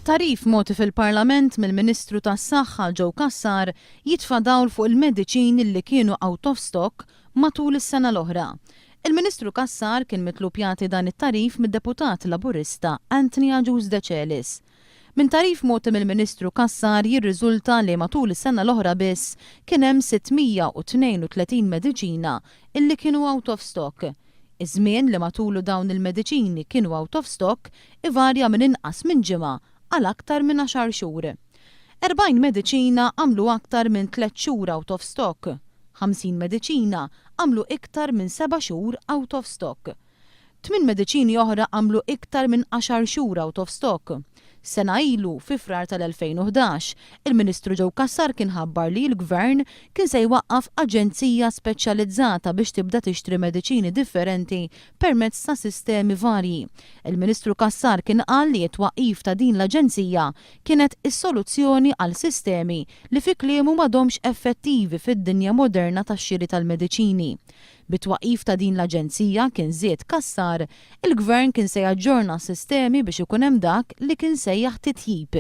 Tagħrif mogħti fil-Parlament mill-Ministru tas-Saħħa Joe Cassar jitfa' dawl fuq il-mediċini li kienu out of stock matul is-sena l-oħra. Il-Ministru Cassar kien mitlub jagħti dan it-tagħrif mid-Deputat Laburista Anthony Agius Decelis. Minn tagħrif mogħti mill-Ministru Cassar jirriżulta li matul is-sena l-oħra biss kien hemm 632 mediċina illi kienu out of stock. Iż-żmien li matulu dawn il-mediċini kienu out of stock ivarja minn inqas minn ġimgħa għal aktar minn għaxar xhur. 40 mediċina għamlu aktar minn tliet xhur out of stock. 50 mediċina għamlu iktar minn seba' xhur out of stock. Tmien mediċini oħra għamlu iktar minn għaxar xhur out of stock. Sena ilu, fi Frar tal-2011, il-Ministru Joe Cassar kien ħabbar li l-Gvern kien se jwaqqaf aġenzija speċjalizzata biex tibda tixtri mediċini differenti permezz ta' sistemi varji. Il-Ministru Cassar kien qal li t-twaqqif ta' din l-aġenzija kienet is-soluzzjoni għal sistemi li fi kliemu m'għadhomx effettivi fid-dinja moderna tax-xiri tal-mediċini. Bit-twaqqif ta' din l-aġenzija, kien żied Cassar, il-Gvern kien se jaġġorna s-sistemi biex ikun hemm dak li kien sejjaħ titjib.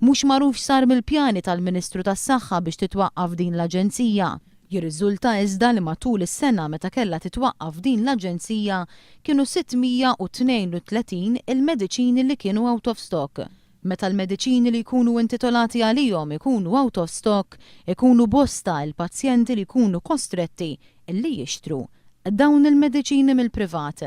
Mhux magħruf x'sar mill-pjani tal-Ministru tas-Saħħa biex titwaqqaf din l-aġenzija. Jirriżulta iżda li matul is-sena meta kellha titwaqqaf din l-aġenzija kienu 632 il-mediċini li kienu out of stock. Meta l-mediċini li jkunu intitolati għalihom ikunu out of stock, ikunu bosta il-pazjenti li jkunu kostretti li jixtru dawn il-mediċini mill-privat.